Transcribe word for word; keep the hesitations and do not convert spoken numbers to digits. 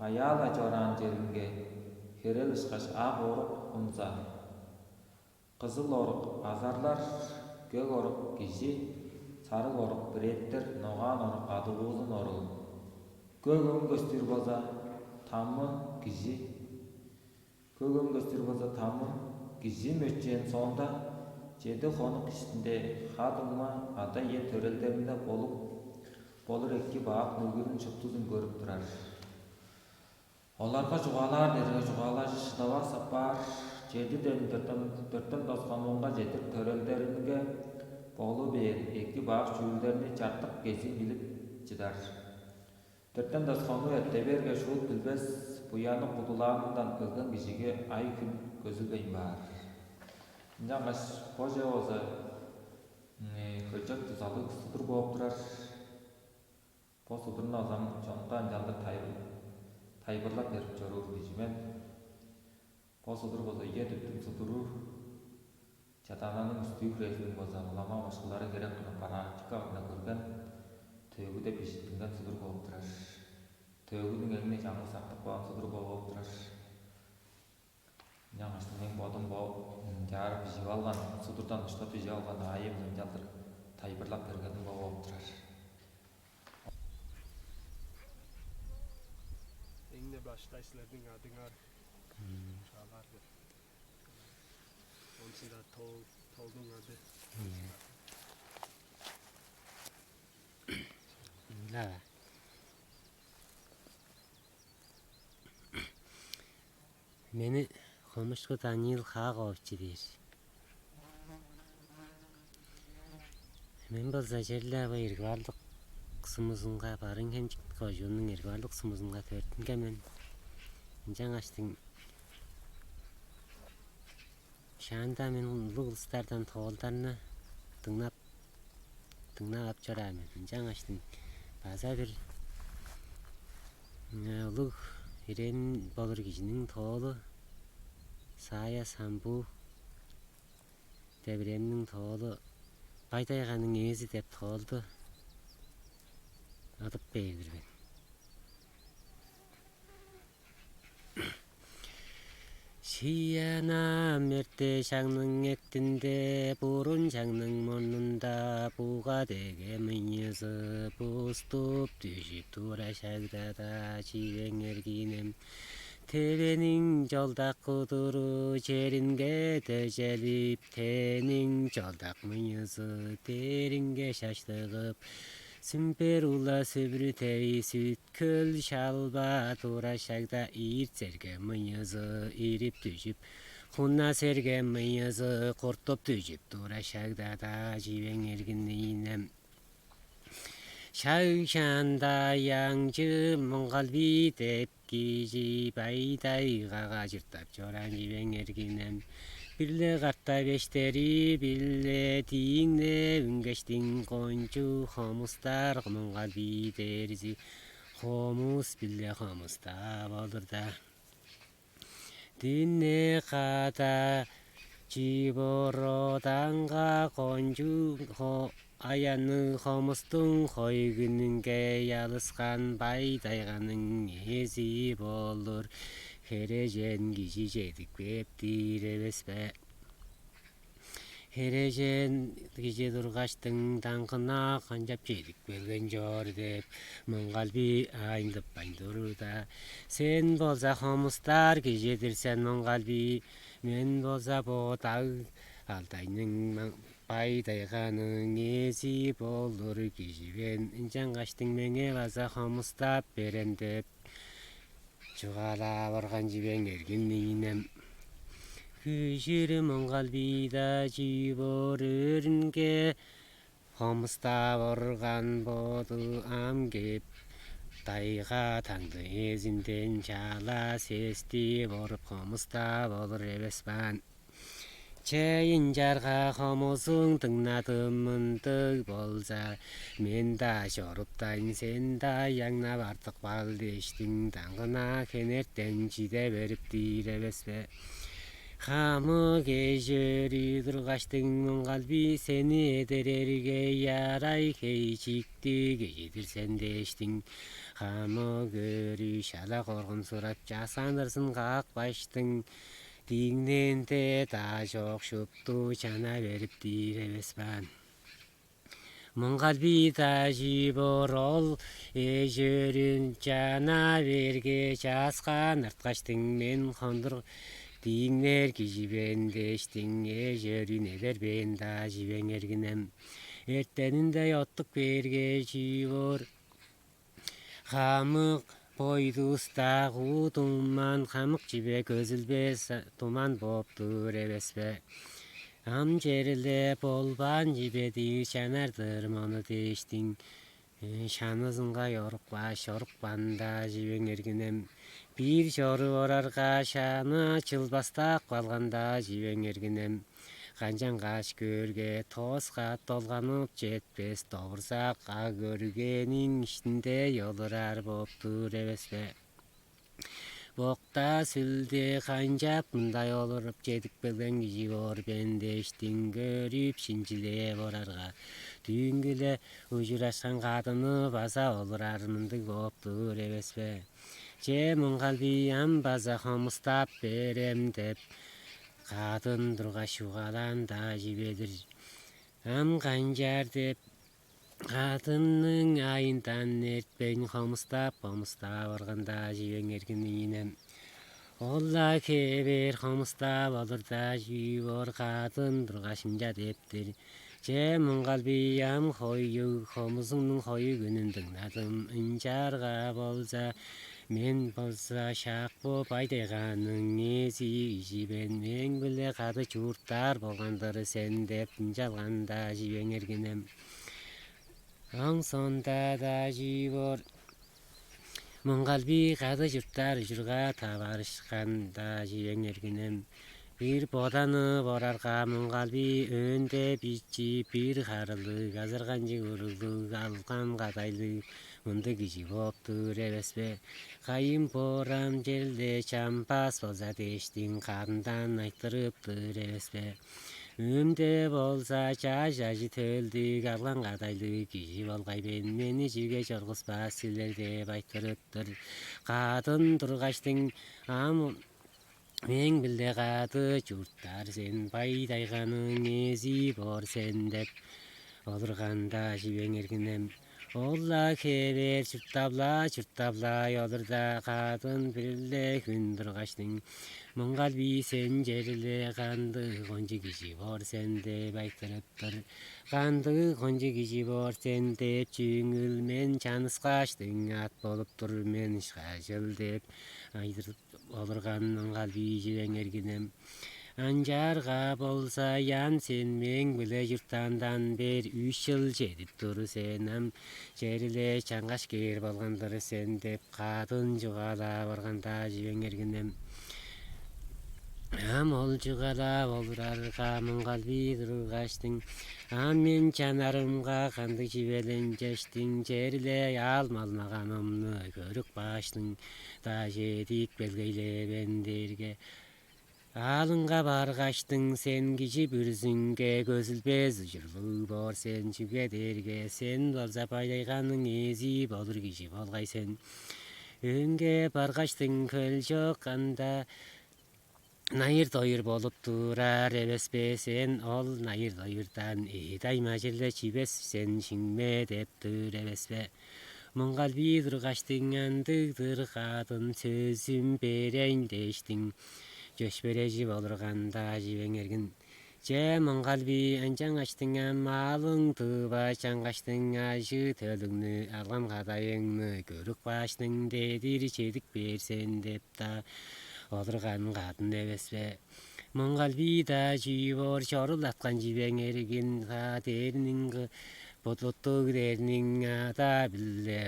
Каяа-ла чораан черинге херел ышкаш ак орук унза, кызыл орук азарлар, көк орук кижи, сарыг орук бирээттер, ногаан орук кадыгуузун оруу. Көк өң көстүр болза, тамы кижи, көк өң көстүр болза, тамы кижи мөчээн соонда, чеди хонук иштинде ха-дуңма, ада-ие төрелдеринде болуп болур эки-бак нүгүрүн шуптузун көрүп турар. Оларга чугаалаар дээрге чугаалажы шыдавас апаар, чедиден дөртен, дөртен тос хонуунга чедир төрелдеринге болу бээр эки-бак чүүлдерни чартык кезии билип чыдар. Дөртен тос хонуу эрте бээрге шуут билбес, буянныг кудулаанындан өлген кижиге ай-хүн көзүлбейн баар. Ынчангаш бо чүве болза хөлчок дузалыг судур бооп турар. Бо судурну озам чонга ынчалдыр тайбы-, тайылбырлап берип чоруур кижи мен. Бо судур болза ийе дүптүң судуру, Чадаананың үстүү хүрээзиниң болза улама башкылары херек кылып, практика кырында көрген, төөгүде бижиттинген судур бооп турар. Төөгүнүң эңни чаңгыс артып каан судур бооп турар. Ынчангаш мен бодум бо чаар бижип алган, судурдан уштап бижип алган аайым ынчалдыр тайылбырлап бергеним бо бооп турар. Эң-не баштай силерниң адыңар чугаалаар бе? Оон соонда тол, толдуң ады. Ла. Мени Хомушку Даниил Хаакович дээр. Мен болза черле бо эргиварлык сумузунга, Барыын-Хемчик кожууннуң эргиварлык сумузунга төрүттүнген мен. Ынчангаштың шаанда мен улуг улустардан тоолдарны дыңнап, дыңнап ап чораан мен. Ынчангаштың база бир улуг ирээн болур кижиниң тоолу, Саая Самбуу деп ирээмниң тоолу, «Бай-Тайганың ээзи» деп тоолду ыдып бээр-дир мен. Шыяна мерте шагның эктинде, бурун шагның мурнунда буга деге мыйызы буступ дүжүп тура шагда-даа чивең эргинем. Тевениң чолдак кудуру черинге дөжелип, тениң чолдак мыйызы деринге шаштыгып, сүмбер ула сүбүрү теви сүт-хөл шалба тура шагда ийирт серге мыйызы ирип дүжүп, хуна серге мыйызы куртуп дүжүп тура шагда-даа чивең эргин ийинем. Шаг шаанда аңчы Моңгал-Бий деп кижи Бай-Тайгага чурттап чораан чивең эргинем. Бир-ле карта бештери, бир-ле дииңне үнгештиң кончуг хомустар Моңгал-Бий дээрзи хомус-биле хомустап олурда. Дине када чип орууданга кончуг хо-, аянныг хомустуң хойгунунга ялыскан Бай-Тайганың ээзи болур херээжен кижи чедип кээптир эвес бе? Херээжен кижи тургаштың, даңгына канчап чедип келген чоор деп, Моңгал-Бий айындыпкан турда, сен болза хомустар кижи-дир сен, Моңгал-Бий, мен болза бо даг Алтайның, Бай-Тайганың ээзи болур кижи мен, ынчангаштың меңээ база хомустап берем деп чугаалап орган чивең эргин ийинем. Күжүрү Моңгал-Бий-даа чип ор өөрүнге хомустап орган боду ам кээп, Тайга-Таңды ээзинден чаала сестип оруп хомустап олур эвес баан. Че, ынчаарга хомузуң дыңнадым мындыг болза, мен-даа чоруптайн, сен-даа аңнап артып кал дээштиң, даңгына хенертен чиде бериптир эвес бе? Хамык эш-өөрү тургаштың, Муңгал-бий, сени эдерерге, ярай хей-чиктиг кижи-дир сен дээштиң. Хамык өөрү шала коргунсурап, часкан ырзын каапкаштың, диңнээнде-даа чок, шупту чана берип-тир эвес бе аан. Муңгал-бий-даа чүү боор, ол эш-өөрүн чана бээрге, часкан арткаштың, мен хондур диңнээр кижи мен дээштиң, эш-өөрүн эдербээн-даа чүвең, эргинем. Эртенинде оттуп кээрге, чүү боор, хамык бойдус-даа куу туман, хамык чүве көзүлбес туман бооп-тур эвес бе? Ам черле болбаан чүве-дир, чанар-дыр мону дээштиң. Э, шанызынга чорупкаш, чорупкан-даа чүвең, эргинем. Бир чоруп орарга, шаны чылбастаап калган-даа чүвең, эргинем. Канчангаш көөрге, тос кат долганып четпес довурзак ак өргениң иштинде ёлурар бооп-тур эвес бе? Бокта-сүлде канчап мындай олуруп чедип келген кижи боор мен дээштиң, көрүп, шинчилеп орарга, дүүнгү-ле ужурашкан кадыны база олурар мындыг бооп-тур эвес бе? Че, Муңгал-бий, ам база хомустап берем деп, кадын тургаш чугаалаан-даа чүве-дир. Ам канчаар деп, кадынның аайындан эртпейн, хомустап-хомустап орган-даа чүвең, эргин ийинем. Ол-ла хевээр хомустап олурда, чүү боор, кадын тургаш, ынча деп-тир: «Че, Муңгал-бий, ам хоюг, хомузуңнуң хоюг үнүн дыңнадым. Ынчаарга болза, мен болза шак бо бай-тайганың ээзи кижи мен, мээң-биле кады чурттаар болган-дыр сен» деп ынчалган-даа чүвең, эргинем. Ооң соонда-даа чүү боор, Муңгал-бий кады чурттаар ужурга таварышкан-даа чүвең, эргинем. Бир боданып орарга, Муңгал-бий өөнде бичии бир харылыг, азырганчыг уруглуг, алган-кадайлыг мындыг кижи бооп-тур эвес бе? Кайын боорам, черле чамбас болза дээштиң, кадындан айтырып-тыр эвес бе? Өөнде болза чаш ажы-төлдүг, алган-кадайлыг кижи болгай мен, мени чүге чоргуспас силер деп айтырып-тыр. Кадын тургаштың: «Ам мээң-биле кады чурттаар сен, бай-тайганың ээзи боор сен» деп олурган-даа чүвең, эргинем. Ол-ла хевээр чурттап-ла, чурттап-ла олурда, кадын бир-ле хүн тургаштың: «Муңгал-бий, сен черле кандыг кончуг кижи боор сен?» деп айтырып-тыр. «Кандыг кончуг кижи боор сен деп чүвеңил мен чаныксаштың ат болуп тур мен ышкажыл» деп айтырып олурган Муңгал-бий чүвең, эргинем. Ынчаарга болза, ам сен мээң-биле чурттаандан бээр үш чыл чедип тур, сен ам черле чаңгаш кээр болган-дыр сен деп кадын чугаалап орган-даа чүвең, эргинем. Ам ол чугаалап олурарга, Муңгал-бий тургаштың: «Ам мен чанарымга кандыг чүвеленчештиң, черле аал-мал-маганымны көрүп кааштың-даа чедип келгей-ле мен» дээрге: «Аалыңга баргаштың, сен кижи бүрүзүнге көзүлбес ужурлуг боор сен, чүге дээрге сен болза бай-тайганың ээзи болур кижи болгай сен. Өөнге баргаштың, хөл чок, анда найыр-дойур болуп турар эвес бе? Сен ол найыр-дойурдан эът-аймаа черле чивес сен, шиңме деп-тир эвес бе?» Муңгал-бий тургаштың: «Ындыг-дыр, кадын, сөзүм берейн» дээштиң, чөпшээрежип олурган-даа чүвең, эргин. «Че, Муңгал-бий, ынчангаштың ам аалың тыва, чаңгаштың ажы-төлүңнү, алган-кадайыңны көрүп кааштың, дедир чедип бээр сен» деп-даа олурган кадын эвес бе? Муңгал-бий-даа чүү боор, чорулаткан чүвең, эргин, дээрниң кы-, булуттуг дээрниң ада-биле